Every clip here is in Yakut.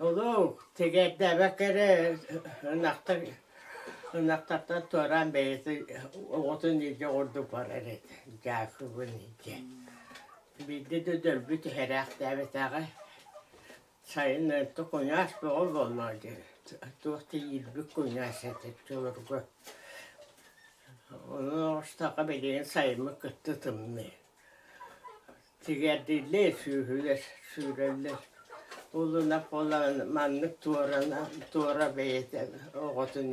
Олох тигэрдээбэккэ эрэ ынахтар ынахтартан туораан бэйэтэ оҕотун илдьэ курдук барар этэ Дьаакыбын илдьэ. Биирдэ да дөлбү түһэрээхтээбэтэҕэ. Сайын өттө куйаас бөҕө буоллаҕа дии, туох да иирбит куйаас этэ оччолорго. Ону оҕустахха билигин сайыммыт кытта тымныы. Тигэрдиллэр, сүүһүлэр, сүүрэллэр. Ол ынах буолан маннык туорана туора бэйэтэ оҕотун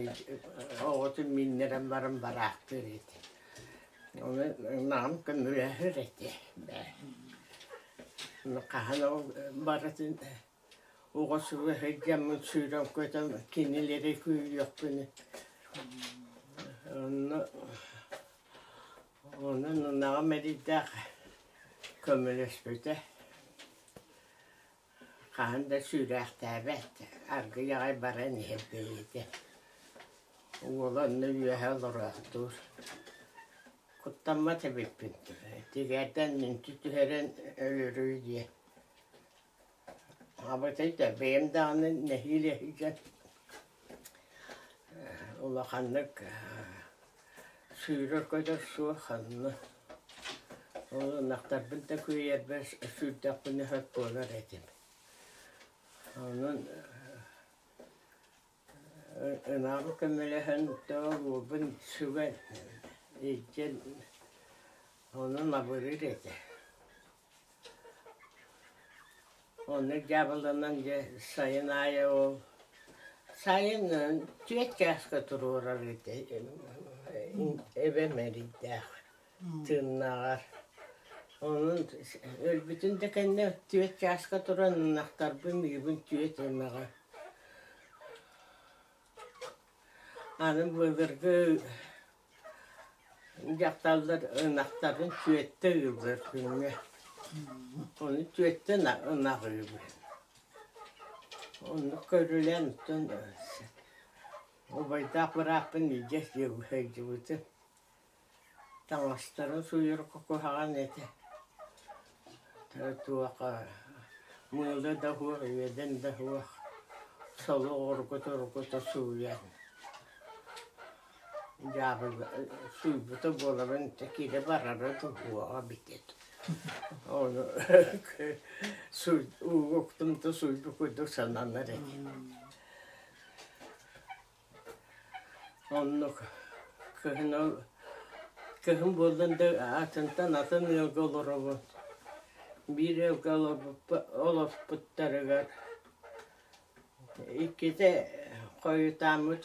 оҕотун мииннэрэн баран бараахтыыр этэ. Ону ынаҕым көмүлэһэр этэ бээ. Хаһан ол барытын оҕо суруйа сылдьаммын сүүрэн көтөн кинилэри күүрүөхпүн онно онон ынаҕым эрэйдээх көмөлөспүтэ хаһан да сүүрээхтээбэт аргыый аҕай баран иһэр бэйэтэ уола онно үөһэ олороохтуур Куттаммат эбиппин, тигэрдэн үнтү түһэрэн өлөрүү диэн. Абытай да бэйэм даҕаны нэһиилэ сылдьан улаханнык сүүрэр-көтөр суох онно. Ол ынахтарбын да күөйэрбэр сүүрдэхпинэ сөп буолар этим. Онон Ынаҕы көмөлөһөн тоҕо сүгэн илдьэн онон абырыыр этэ. Оннук дьаабыланан дьэ сайын аайы ол сайын түөрт чааска туруорар этэ эбэм эрэйдээх тыыннааҕар. Онон өлбүтүн да кэннэ түөрт чааска туран ынахтарбын ыыбын түөрт ынаҕы Аны былыргы дьахталлар ынахтарын түөттэ ыыллар күҥҥэ. Ону түөттэ ынах ыыбыт. Оннук көрүлээн оттон убайдаах бырааппын илдьэ сылдьыбытым. Таҥастарын сууйарга куһаҕан этэ. Туох мыыла да суох, үөдэн да суох, соло оргута-оргута сууйан дьаабыла сууйбута буоларын киирэ барара да суоҕа эбитэ Ону ууга уктум да сууйбут курдук сананар этим. Оннук кыһын ол кыһын буоллун да атынтан атын ыалга олоробун. Биир ыалга олорбуттарыгар иккитэ хойутааммыт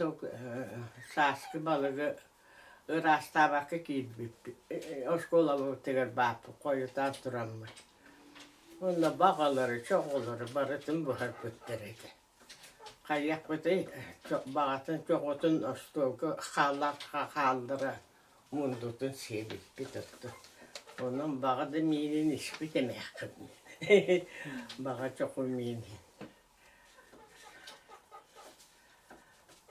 сааскы балыгы ыраастаабакка киирбиппит. Оскуолабытыгар бааппыт хойутаан тураммыт. Уонна баҕалары, чоҕулары барытын буһарбыттар этэ. Хайыахпытый, баҕатын чоҕутун остуолга хааллара мундутун сиэбиппит оттон. Онон баҕа да миинин испит эмээххин. Баҕа чоҕу миинин.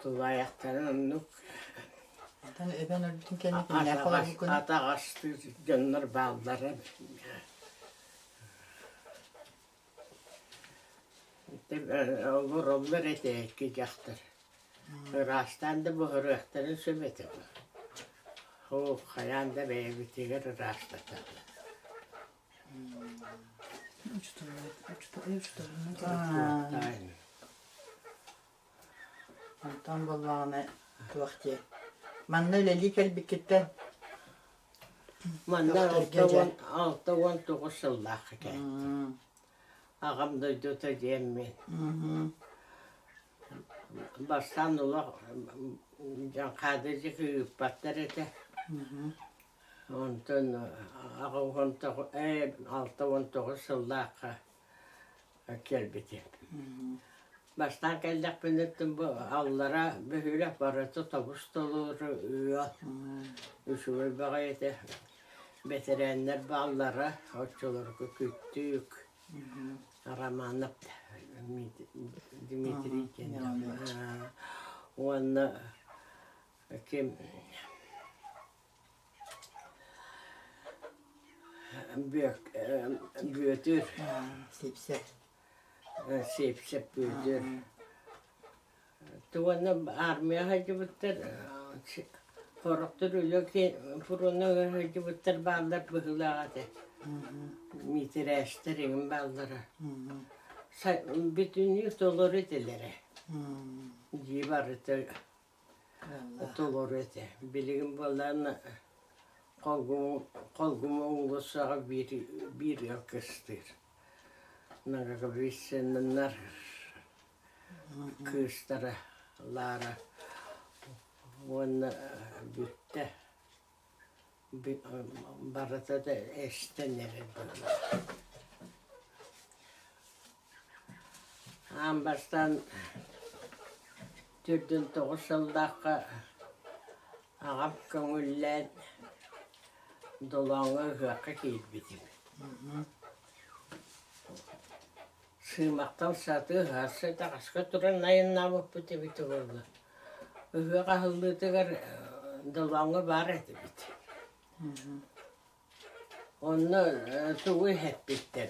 Тулаайахтарын оннук Эбэн өлбүтүн кэннэ кимнээх олорбуккун? Атаҕастыыр дьоннор бааллара. Олороллор этэ икки дьахтар. Ыраастаан да буһарыахтарын сөп этэ. Оо, хайаан да бэйэбитигэр ыраастаталлар. Онтон буоллаҕына туох диэ манна үлэлии кэлбиккиттэн Манна 69 сыллаахха кэлбитим. Аҕам дойдута диэммин. Бастаан олох дьаҥхаадыдьык ыыппаттар этэ. Онтон 69 сыллаахха кэлбитим. Бастаан кэллэхпинэ бу аллара бөһүөлэк барыта тобус-толору ыал, үчүгэй баҕайы этэ. Бэтэрээннэр бааллара, оччолорго Күттүүк, Романов Дмитрий диэн уонна ким Бүөтүр Сипсэ. Сиэпсэп Бүөтүр. Уонна армия сылдьыбыттар, сорохтор үлэ фроҥҥа сылдьыбыттар бааллар быһыылаах этэ. Миитэрээстэр эҥин бааллара. Бүтүннүү толору этилэрэ. Дьиэ барыта толору этэ. Билигин буоллаҕына Холгума уулуссаҕа биир ыал кыстыыр. Ноговицыннар кыыстара Лара уонна бүттэ барыта да эстэн эрэр быһыылаах. Аан бастаан 49 сыллаахха аҕам көҥүллээн Долооҥҥо ыһыахха киирбитим. Сыымахтан сатыы ыһаарса таҕаска туран айаннаабыппыт эбитэ буолла. Ыһыах аһыллыытыгар Долооҥҥо баар этибит. Онно тугу иһэппиттэр?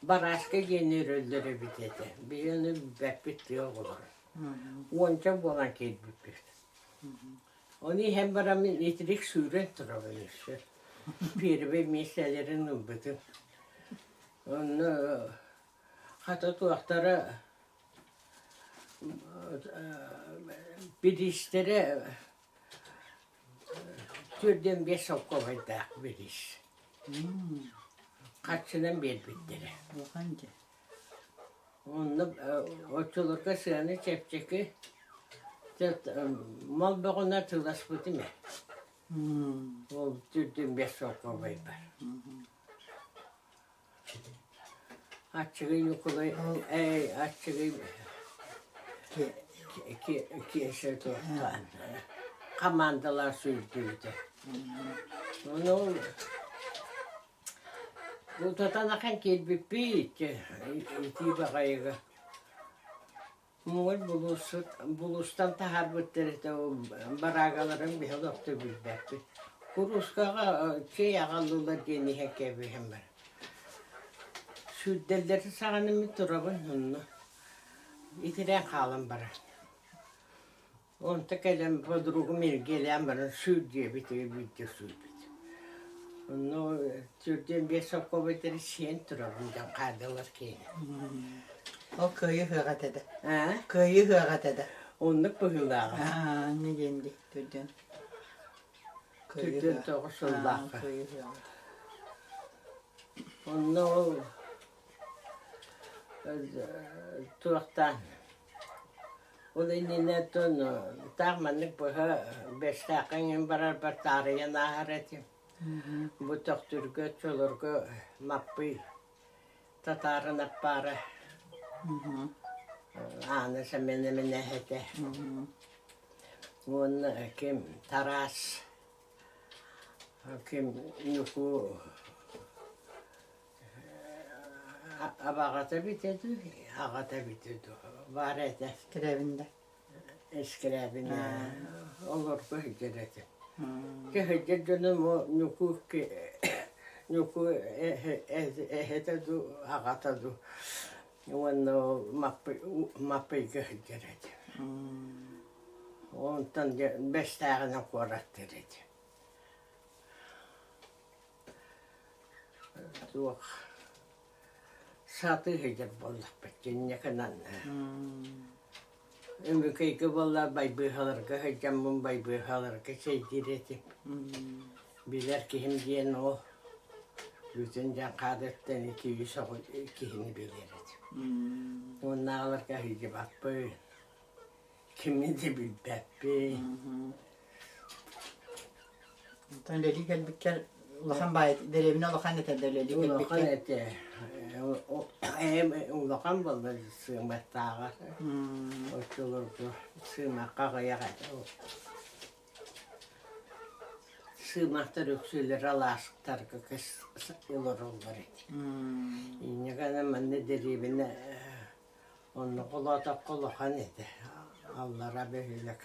Барааска диэни өрөллөр эбит этэ. Биһи ону билбэппит тыа оҕолоро. Уонча буолан киирбиппит. Ону иһэн бараммын итирик сүүрэн турабын өссө. Первый миэстэлэрин ылбытым. Онно хата туохтара бириистэрэ 45 солкуобайдаах бириис. Харчынан биэрбиттэрэ. Улахан дьэ. Онно оччолорго сыана чэпчэки. Мал бөҕөнө атыыласпытым ээ. Ол 45 солкуобайбар. Аччыгый Ньукулай ээ аччыгый Киэсэ туохтаан хамаандалаах сүүрдүбүтэ. Ону ол утатан ахан киирбиппит итии баҕайыга. Муҥур булуусут булуустан таһаарбыттар этэ ол бараагаларын биһи олохто билбэппит. Куруускаҕа чэй аҕаллылар диэн иһэ кэбиһэн баран. Сүүрдэллэрин саҕана мин турабын онно. Итирэн хаалан баран. Онто кэлэн подругум илгиэлээн баран сүүр диэбитигэр биирдэ сүүрбүт. Онно сүүрдүөн биэс солкуобайдары сиэн турабын дьон хаадылар киэнэ. Ол кыайыы ыһыаҕа этэ да. Аа? Кыайыы ыһыаҕа этэ да. Оннук быһыылааҕа. Аа, инньэ диэн дии, түрдүөн. Кыайыы Түрдүөн ыһыаҕа. тоҕус Аа, сыллаахха. кыайыы ыһыаҕа. Онно ол туохтаан Ол иннинэ оттон таах маннык быһа Бэстээххэ иҥэн барарбар таарыйан ааһар этим. Бу Төхтүргэ, оччолорго Маппый татаарын аппаара Аана Сэмэнэминэ этэ. Уонна ким Тараас, ким Ньукуу Абаҕата эбитэ дуу, аҕата эбитэ дуу, баар этэ. Скрябин да? Скрябин олорго сылдьар этэ. Сылдьар дьонум Ньукуу Ньукуу эһэтэ дуу, аҕата дуу уонна ол Маппыйга сылдьар этэ. Онтон дьэ Бэстээҕинэн куораттыыр этэ. Туох сатыы сылдьар буоллахпыт инньэ гынан Өмүкэйгэ буолла байбыыһаларга сылдьаммын байбыыһаларга чэйдиир этим. Билэр киһим диэн ол бүтүн Дьаҥхаадыттан икки-үс оҕо киһини билэр этим. Уоннааҕыларга сылдьыбаппын, кими да билбэппин. Онтон үлэлии кэлбиккэр улахан баай дэриэбинэ улахан этэ да үлэлии Улахан кэлбиккэр этэ. Эһэм улахан буолла сыыматтааҕа. Оччолорго сыымахха аҕыйах этэ. Сыымахтар үксүлэрэ алаастарга олороллор этэ. Инньэ гынан манна дэриэбинэ онно холоотоххо улахан этэ. Аллара бөһүөлэк.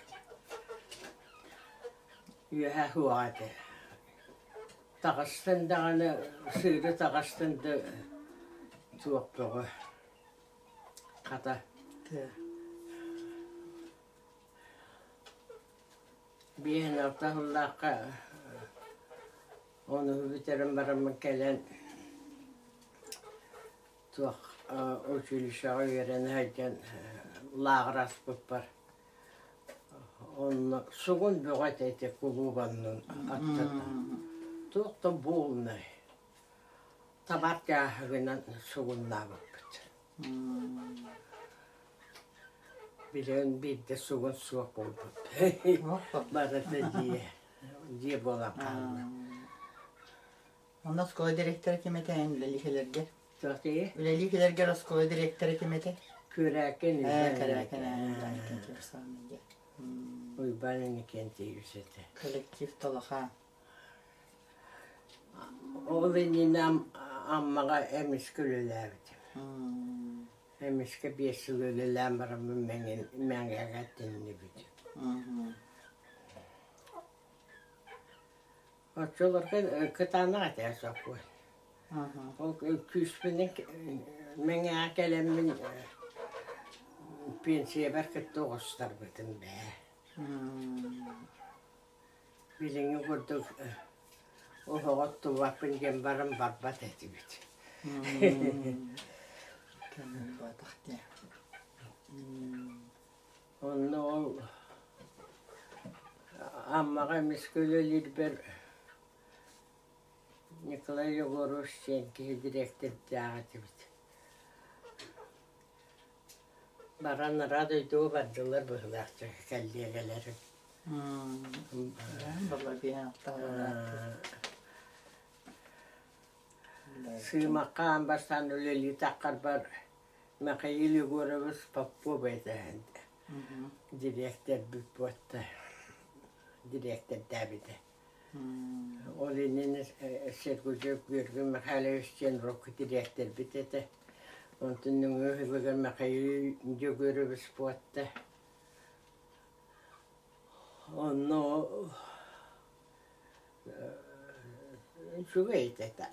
Үөһэ суоҕа этэ. Таҕыстын даҕаны, сыыры таҕыстын да туох бөҕө. Хата 56 сыллаахха ону бүтэрэн бараммын кэлэн туох училищеҕа үөрэнэ сылдьан лааҕыр аспыппар онно сугун бөҕө этэ ити кулууп аннын аттата туох да буолунай табаар дьааһыгынан сугуннаабыппыт. Билигин биирдэ сугун суох буолбут. Барыта дьиэ, дьиэ буолан хаалла. Онно оскуола директора ким этэ эн үлэлии кэлэргэр? Туох дии? Үлэлии кэлэргэр оскуола директора ким этэ? Күрээкин Ээ, Уйбаан Кэрээкин Иннокентьевич. Уйбаан Иннокентьевич этэ. Коллектив толоха. Ол иннинэ Аммаҕа эмискэ үлэлээбитим. Эмискэ 5 сыл үлэлээн бараммын Мэҥэҕэ төннүбүтүм. Оччолорго кытаанах этэ сокуон. Ол күүспүнэн Мэҥэҕэ кэлэммин пенсиябар кытта оҕустарбытым бээ. Билиҥҥи курдук оһоҕо оттубаппын диэн баран барбат этибит. Онно ол Аммаҕа эмискэ үлэлиирбэр Николай Егорович диэн киһи дириэктэрдээх этибит. Баран араа дойдуга бардылар быһыылаах кэллиэгэлэрим. Сыымахха аан бастаан үлэлии таххарбар Михаил Егорович Попов этэ дириэктэрбит буотта дириэктэрдээбитэ. Ол иннинэ Сергучев Георгий Михайлович диэн урукку дириэктэрбит этэ. Онтон нөҥүө сылыгар Михаил Дьөгүөрэбис буотта. Онно үчүгэй этэ.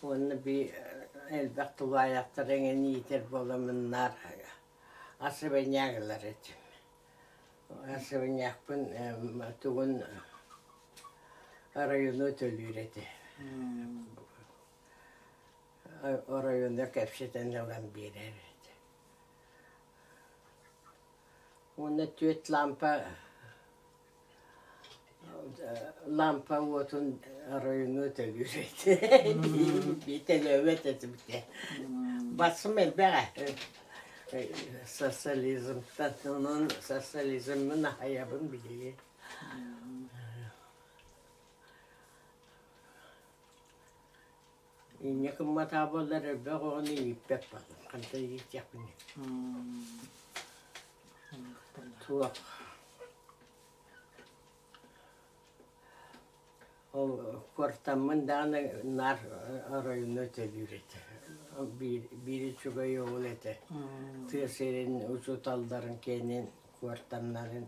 Уонна элбэх тулаайахтар эҥин иитэр буоламмыннар особняк ылар этим. Особнякпын тугун району төлүүр этэ. Оройуоҥҥа кэпсэтэн ылан биэрэр этэ. Уонна түөрт лаампа лаампа уотун оройуоҥҥа төлүүр этэ. Төлөөбөт этибит. Басым элбэҕэ. Социализмтан онон социализммын аһайабын билигин. Инньэ гымматаа буоллар элбэх оҕону ииппэт буоллум, хантан иитиэхпиний? Суох. Ол куортаммын даҕаны наар оройуоҥҥа төлүүр этэ. Биир, биир үчүгэй уол этэ. Тыа сирин учууталларын киэнин куортамнарын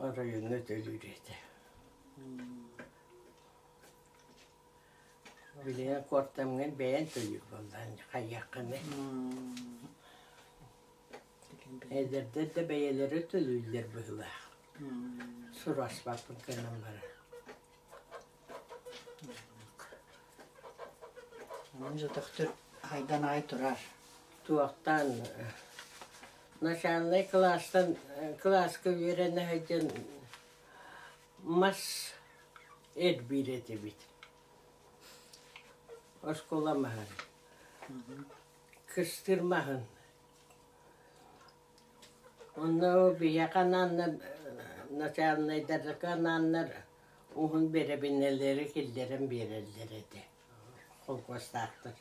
оройуоҥҥа төлүүр этэ. Билигин куортамҥын бэйэҥ төлүүр буоллаҕыҥ хайыаххыный? Эдэрдэр да бэйэлэрэ төлүүллэр быһыылаах. Сураспаппын гынан баран. Онон өтөхтөр хайдан аҕай турар. Туохтаан начальнай кылаастан кылааска үөрэнэ сылдьан мас эрбиир этибит. Оскуола маһын, кыстыыр маһын. Онно биһиэхэ анааннар начальнайдарга анааннар уһун бэрэбинэлэри киллэрэн биэрэллэр этэ холкуостаахтар.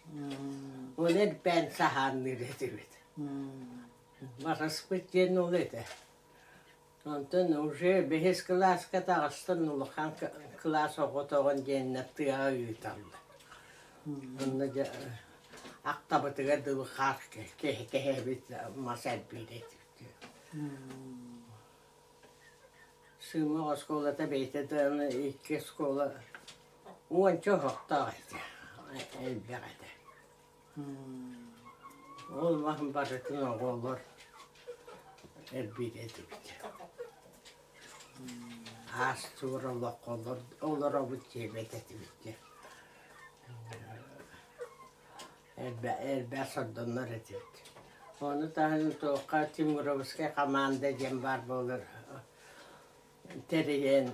Ол эрбээн саһаанныыр этибит. Барыспыт диэн ол этэ. Онтон уже бэһис кылааска таҕыстан улахан кылаас оҕотоҕун диэннэр тыаҕа ыыталлар. Онно дьэ ахтабытыгар дылы хаар кэһэбит мас элбиир этибит. Сыымах оскуолата бэйэтэ даҕаны икки оскуола Уонча оһохтоох этэ, элбэх этэ. Ол маһын барытын оҕолор элбиир этибит. Аас-туор олоххо олоробут диэбэт этибит дьэ. Элбэх сордоннор этибит. Ону таһынан туохха Тимуровскай хамаанда диэн баар буолар тэрийэн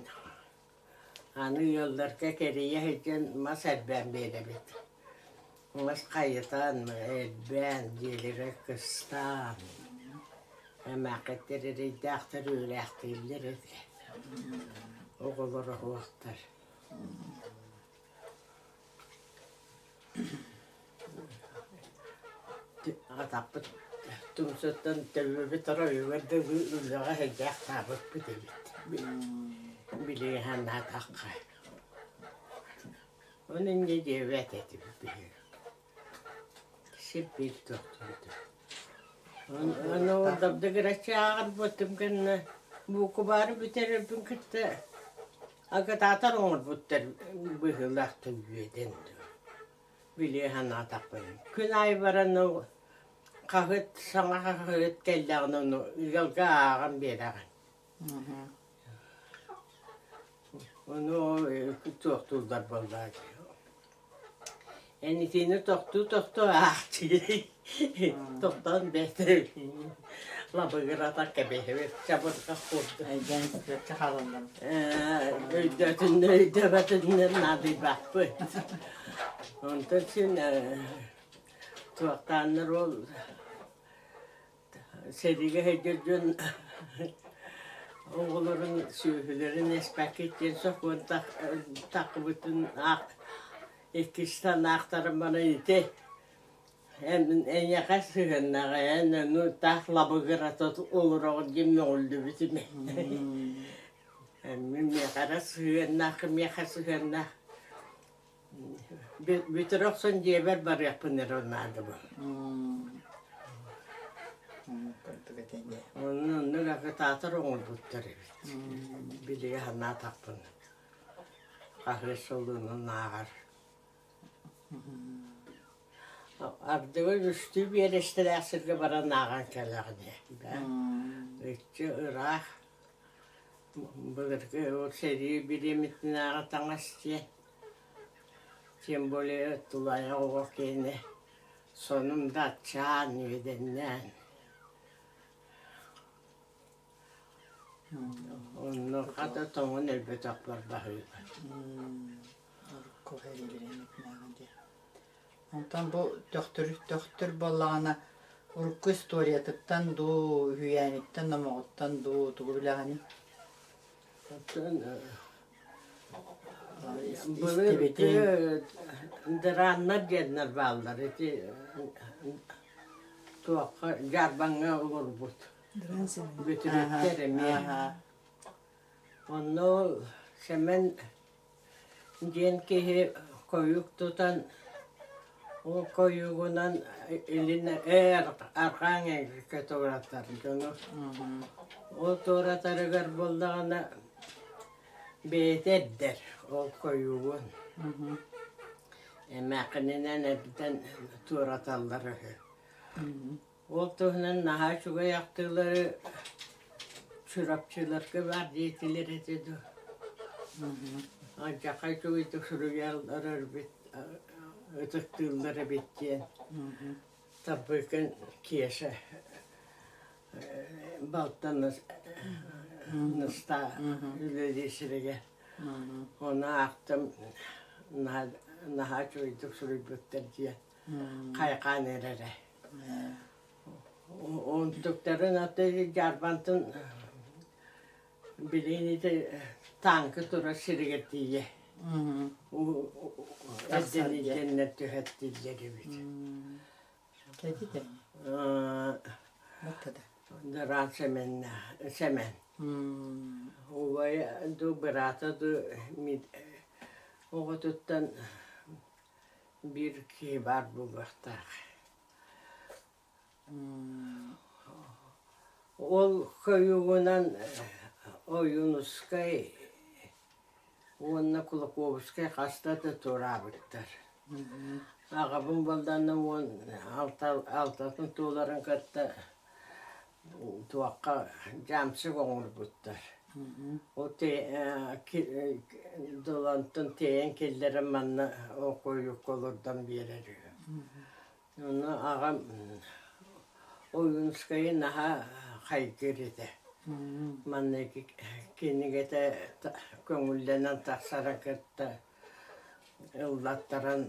аны ыалларга кэрийэ сылдьан мас эрбээн биэрэбит. Мас хайытан, эрбээн, дьиэлэрэ кыстаан, эмээххиттэр эрэйдээхтэр үөрээхтииллэр этэ. Оҕолоро суохтар. Атахпыт тумсуттан төбөбүт оройугар дылы үлэҕэ сылдьаахтаабыппыт эбит. Билигин санаатахха. Ону инньэ диэбэт этибит биһиги. Сир биир тохтубут. Ону дабдыгыраччы ааҕарбытым кэннэ буукубаары бүтэрэрбин кытта Агатаатар оҥорбуттар быһыылаах үөдэн дуо, билиэ санаатахпына. Күн аайы баран ол хаһыат саҥа хаһыат кэллэҕинэ ону ыалга ааҕан биэрэҕин. Ону туохтууллар буоллаа дии. Эн итини тохтуу-тохтуу аахтыы тохтоон бэйэтэ лабыгыратан кэбиһэбит чабырҕах курдук. Өйдөөн хаалаллар. Өйдөөтүннэр өйдөөбөтүннэр наадыйбаппыт. Онтон син туохтааннар ол Сэриигэ сылдьар дьон оҕолорун сүөһүлэрин эспэккит диэн сокуон таххыбытын аах иккистэн аахтаран баран ити эйиэхэ сыһыаннаҕа эн ону таах лабыгырата олороҕун диэн мөҕүллүбүтүм. Мин миэхэ эрэ сыһыаннаах, миэхэ сыһыаннаах. Бүтэрэ охсон дьиэбэр барыахпын эрэ наадабын. Онно оннук агитатор оҥорбуттар эбит. Билиги санаатахпын. Хаһыат солунун ааҕар. Ардыгар үстүү биэрэстэлээх сиргэ баран ааҕан кэлэҕин Иччи ыраах Былыргы ол сэрии бириэмэтинээҕи таҥас диэн, тем более тулаайах оҕо киэнэ сонум да аччаан, үөдэннээн. Онно хата тоҥон өлбөтөхпөр баһыыба. Урукку сэрии бириэмэтинээҕи диэн. Онтон бу төхтүр төхтүр буоллаҕына урукку историятыттан дуу, үһүйээниттэн, номоҕуттан дуу тугу билэҕиний? Оттон былыргы дырааннар диэннэр бааллар. Ити туохха дьаарбаҥҥа олорбут. Бүтүрүттэр эмиэ. Онно Сэмэн диэн киһи хойук тутан, ол хойугунан илин ээр арҕааҥ эҥэргэ туоратар дьону. Ол туоратарыгар буоллаҕына бэйэтэ эрдэр ол хойугун. Эмээххининэн эрдэн туораталлар үһү. Ол туһунан наһаа үчүгэй ахтыылары Чурапчыларга баар диэтилэр этэ дуо? Алдьархай үчүгэйдик суруйаллар эбит, ытыктыыллар эбит диэн Тарбыыкын Кеша балта Настаа үлэлиир сиригэр. Ону аахтым наһаа үчүгэйдик суруйбуттар диэн хайҕаан эрэрэ. Онтуктарын аты дьаарбантан билигин ити тааҥка турар сиригэр тиийэ эрдэнилдэннэр түһэттиллэр эбит. Дыраан Сэмэннэ Сэмэн. Убайа дуу быраата дуу оҕотуттан биир киһи баар буолуохтаах. Ол хойугунан Ойуунускай Уонна Кулаковскай хаста да туораабыттар. Аҕабын буоллаҕына 16-ын туоларын кытта туохха дьаамсык оҥорбуттар. Ол Дулантан тиэйэн киллэрэн манна окуойукка олордон биэрэр үһү. Онно аҕам Ойуунускайы наһаа хайгыыр этэ. Манна кинигэтэ көҥүллэнэн тахсара кытта ыллаттаран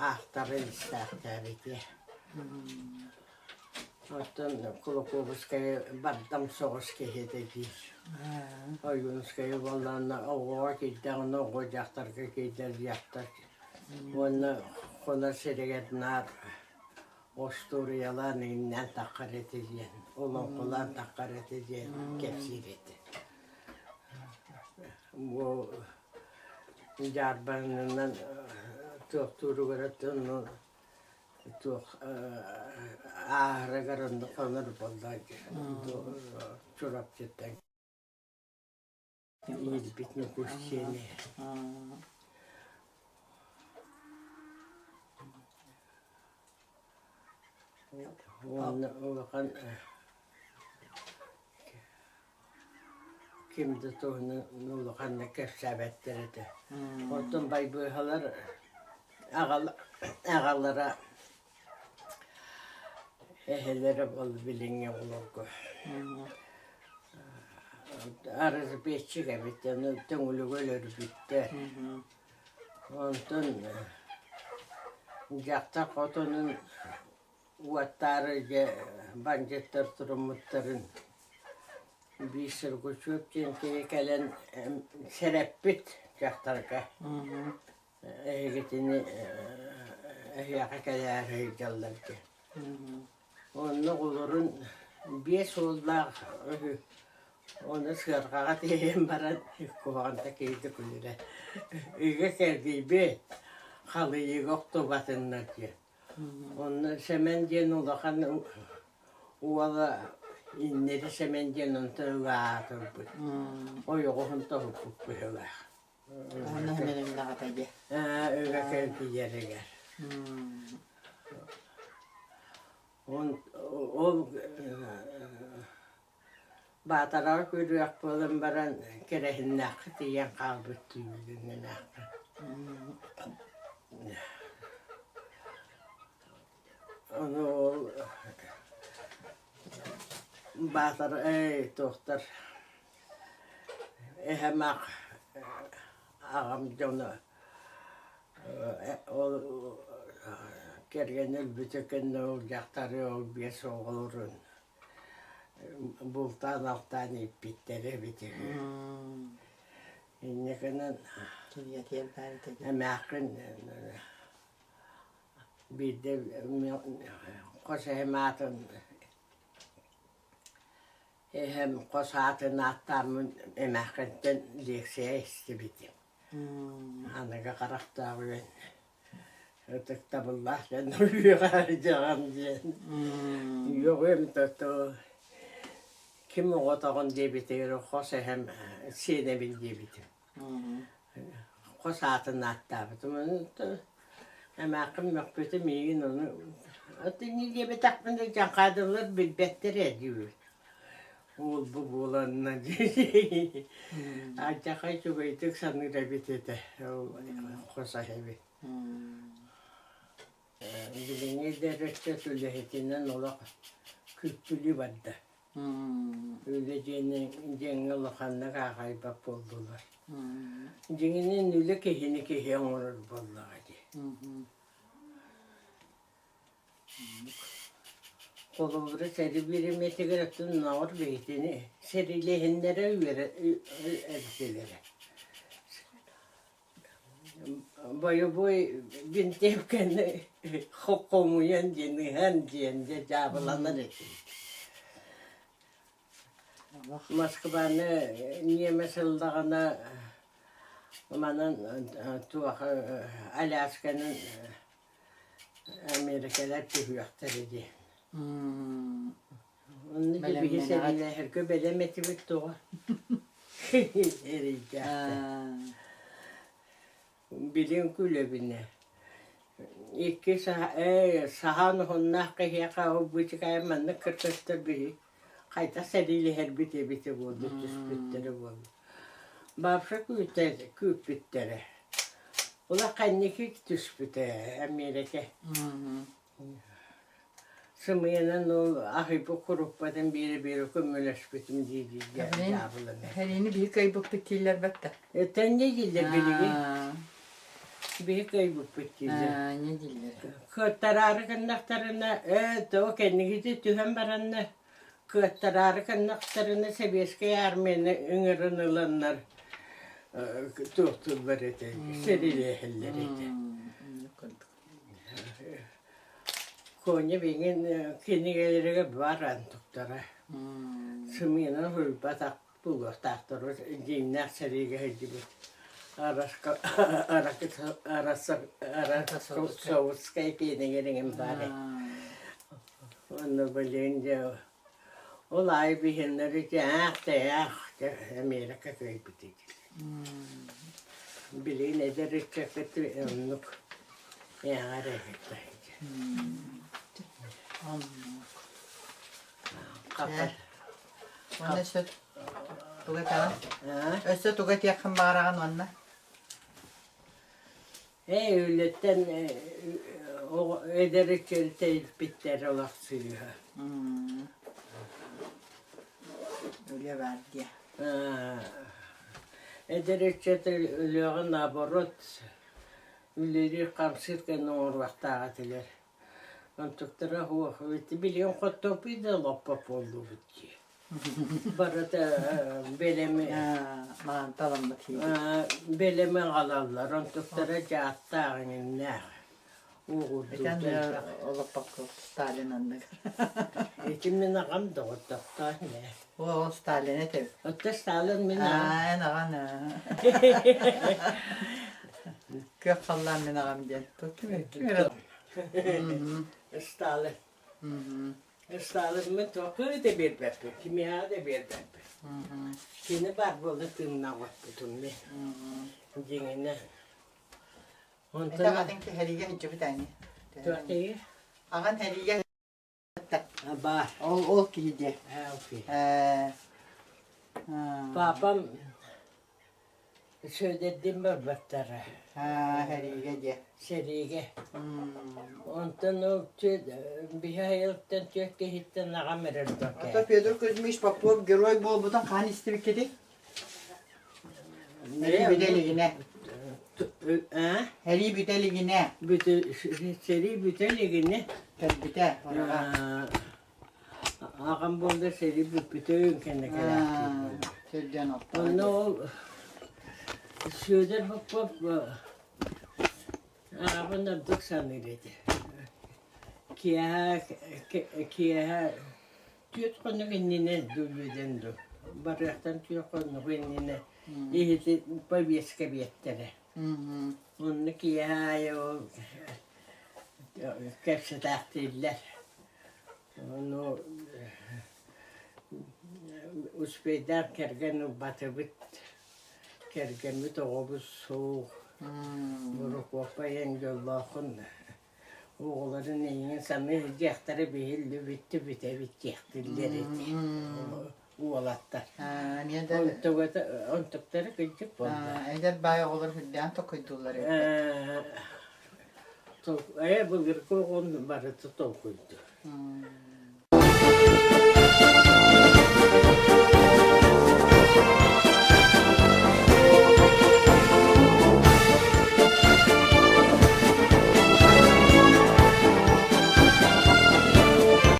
аахтарын истээхтээбитэ. Оттон Кулаковскайы бардам соҕус киһи этэ диир. Ойуунускайы буоллаҕына оҕоҕо киирдэҕинэ оҕо дьахтарга киирдэр дьахтар уонна хонор сиригэр наар остуоруйалаан иҥнээн таххар этэ диэн, олоҥхолоон таххар этэ диэн кэпсиир этэ. Бу дьаарбаҥнанан туохтууругар оттон туох ааһарыгар онно хонор буолла Чурапчыттан Иирбит Ньукуус Уонна улахан ким да туһунан улаханнык кэпсээбэттэр этэ. Оттон байбыаһалар аҕалара эһэлэрэ ол билиҥҥи оҕолорго разведчик эбит, ону Төҥүлүгэ өлөрбүттэр. Онтон дьахтар хотонун уоттаары дьэ бандьыыттар туруммуттарын биир Сергучев диэн киһи кэлэн сэрэппит дьахтарга. Эһигитини эһиэхэ кэлээри сылдьаллар диэн. Онно оҕолорун биэс уоллаах үһү. Ону сыарҕаҕа тиэйэн баран куһаҕанта киһитэ күлүрэ. Ыга кэргийбит, халыйыыга охтубатыннар диэн. Онно Сэмэн диэн улахан уола иннэри Сэмэн диэн онтон ыла аатырбыт. Ойоҕоһун тоһуппут быһыылаах. Уонна мэлэмнэҕэ дии. Ыга кэргийэригэр. Ол Баатараҕа күрүөх буолан баран Кэрэһиннээххэ тиийэн хаалбыт түүнүннээххэ. Ону ол Баатара эй туохтар эһэм аах аҕам дьоно ол кэргэнэ өлбүтэ кэннэ ол дьахтары ол биэс оҕолорун бултаан-алтаан ииппиттэрэ эбит үһү. Инньэ гынан эмээххин биирдэ хос эһэм аатын эһэм хос аатын ааттааммын эмээххинтэн лекция истибитим. Аныгы харахтаах үөн ытыктабыллаах дьон үөҕэ диэн. Үөҕүөм тото ким оҕотоҕун диэбитигэр хос эһэм сиэнэбин диэбитим. Хос аатын ааттаабытым. Ону эмээххин мөхпүтэ миигин ону итини диэбэтэхпинэ дьаҥхаадылар билбэттэр ээ диибин. Уолбу буоланна дии. Алдьархай үчүгэйдик саныыр эбит этэ ол хос эһэбит. Билиҥҥи да өттө үлэһитинэн олох күппүлүү барда. Үлэ диэни диэҥҥэ улаханнык аахайбат буоллулар. Дьиҥинэн үлэ киһини киһи оҥорор буоллаҕа дии. Холобура, сэрии бириэмэтигэр оттон биһитини сэриилэһиннэрэ үөрэ эбитилэрэ. Бойобуой бинтиэпкэни хомуйан диэн ыһан диэн дьэ дьаабыланар этибит. Москваны ньиэмэс ыллаҕына манан туох Алясканан Америкалар түһүөхтэрэ дии. Онно дьэ биһи сэриилэһэргэ бэлэм этибит тоҕо? Эрэйдээхтэр. Билин күлэбинэ. Икки ээ саһаан уһуннаах киһиэхэ ол быычыкаайа маннык кыргызтар биһи хайдах сэриилэһэрбит эбитэ буолла түспүттэрэ буолла. Бабша күүтэ күүппүттэрэ. Улаханники түспүтэ Эмиэрикэ. Сымыйанан ол аһыйбыт куруппатын биэрэ-биэрэ көмөлөспүтүм дии-дии дьаабыланар. Эһэлиини биһи кыайбыппыт дииллэрбэт да. Этэнньэ дииллэр билигин. Биһи кыайбыппыт дииллэр. Не дииллэр. Кыаттараары гыннахтарына, ээ, тоҕо кэннигити түһэн баранна, кыаттараары гыннахтарына сэбиэскэй армияны ыҥыран ыланнар туохтууллар этэ, сэриилэһэллэр этэ. Коня билигин кинигэлэригэр бар онтуктара. Сымыйанан суруйбатах буолуохтаахтар дьиҥнээх сэриигэ сылдьыбыт Арасовскай кинигэлэрин баар Онно билигин дьэ ол аайы биһиэннэри дьээх тэйээх Америка кыайбыт Билигин эдэр ыччаккыт оннук эҕэр эбит. Оннук. Уонна өссө тугу этэҕин? Өссө тугу этиэххин баҕараҕын уонна? Ээ, үлэттэн эдэр ыччат тэйиппиттэр олох сыыһа. Үлэ баар диэ. Эдэр ыччат өлүөҕэ наоборот үлэлиир-хамсыыр гына оҥоруохтаах этилэр. Онтуктара суох билигин хортуоппуй да лоппот буоллубут дии. Барыта бэлэми Маҕан таламмыт бэлэми аҕалаллар. Онтуктара дьааттаах иҥиннээх. Итэн олоппокко Сталин анныгар. Ити мин аҕам доҕордохтоох ээ. О, Сталин этэ. Отто Сталин мин аҕам. Эн аҕан Күөх халлаан мин аҕам диэн. Сталин. Сталин туохха да биэрбэппит, кимиэхэ да биэрбэппит. Кини баар буола тыыннаабаппытын мин. Дьиҥинэн. Онтон аҕатын кэһэригэ сылдьыбыт ани. Туох Аҕан хэригэ Баар. Ол ол киһи диэ. Папам Сүөдэрдиин барбаттара. Сэриигэ диэ. Сэриигэ. Онтон ол биһи айылыттан түөрт киһиттэн аҕам эрэр Ото Федор Кузьмич Попов герой буолбутун хаһан истибиккитий? Сэрии бүтэ илигинэ. Сэрии бүтэ илигинэ. Сэрии бүтэ илигинэ. Кэлбитэ ораҕа. Аҕам буолла сэрии бүппүтүн кэннэ кэлээхтиир. Сирдэн Онно ол Сүөдэр Попов аҕабын ордук саныыр этэ. Киэһэ киэһэ түөрт хонук иннинэ дуу дуу барыахтан түөрт хонук иннинэ иһити повестка биэртэрэ. Онно киэһэ аайы ол кэпсэтээхтииллэр. Ону успейдаах кэргэн ылбатыбыт, кэргэммит оҕобут суох, Борокуоппай эн дьоллооххун, оҕолорун эйигин саныы сылдьыахтара биһиллибит бүтэбит диэхтииллэр ити уолаттар. Онтуктара кырдьык буолла. Эдэр баай оҕолор үрдээн токуйдууллар Ээ былыргы оҕон барыта толкуйдуур.